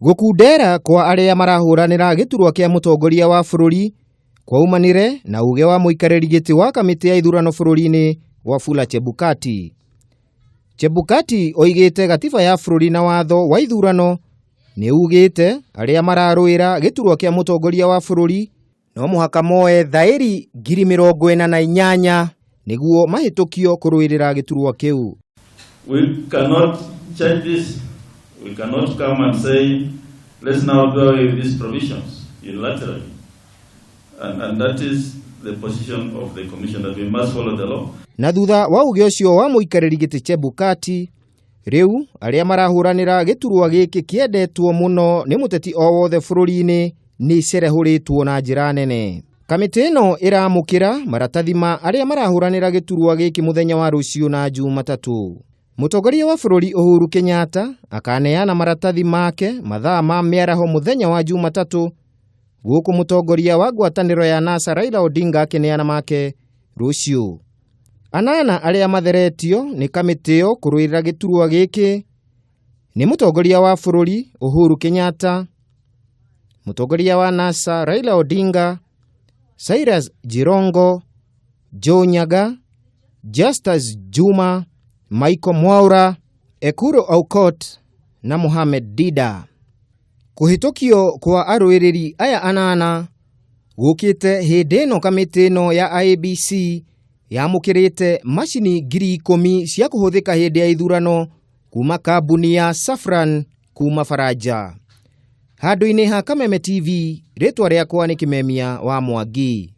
Gũkundera kwa arĩa marahũranĩra gĩturwa kĩa mũtongoria wa bũrũri kwaumanire na uge wa mũikarĩri gĩtĩ wa kamĩtĩ ya ithurano bũrũri-inĩ Wafula Chebukati. Chebukati oigĩte gatiba ya bũrũri na watho wa ithurano nĩ ugĩte arĩa mararũĩra gĩturwa kĩa mũtongoria wa bũrũri no mũhaka moe thaĩri 48,000 nĩguo mahĩtũkio kũrũĩrĩra gĩturwa kĩu. We cannot change this. We cannot come and say, "Let's now do away with these provisions unilaterally." And that is the position of the Commission, that we must follow the law. Na thutha wa uge ũcio wa mũikarĩri gĩtĩ Chebukati, rĩu arĩa marahũranĩra gĩturwa gĩkĩ kĩendetwo mũno nĩ mũteti o wothe bũrũri-inĩ nĩ cerehũrĩtwo na njĩra nene. Kamĩtĩ ĩno ĩramũkĩra maratathi ma arĩa marahũranĩra gĩturwa gĩkĩ mũthenya wa rũciũ na Jumatatũ. Mũtongoria wa bũrũri Uhuru Kenyatta akaneana maratathi make mathaa ma mĩaraho mũthenya wa Jumatatũ, gũkũ mũtongoria wa ngwatanĩro ya NASA Raila Odinga akĩneana make rũciũ. Anana arĩa matheretio nĩ kamĩtĩ ĩyo kũrũĩrĩra gĩturwa gĩkĩ nĩ mũtongoria wa bũrũri Uhuru Kenyatta, mũtongoria wa NASA Raila Odinga, Cyrus Jirongo, Joe Nyaga, Justus Juma, Michael Mwaura, Ekuru Aukot na Mohamed Dida. Kũhĩtũkio kwa arũĩrĩri aya anana gũkĩte hĩndĩ ĩno kamĩtĩ ĩno ya IEBC yamũkĩrĩte macini 10,000 cia kũhũthĩka hĩndĩ ya ithurano kuma kambuni ya Safran kuma Faranja. Handũ-inĩ ha Kameme TV, rĩtwa rĩakwa nĩ Kimemia wa Mwangi.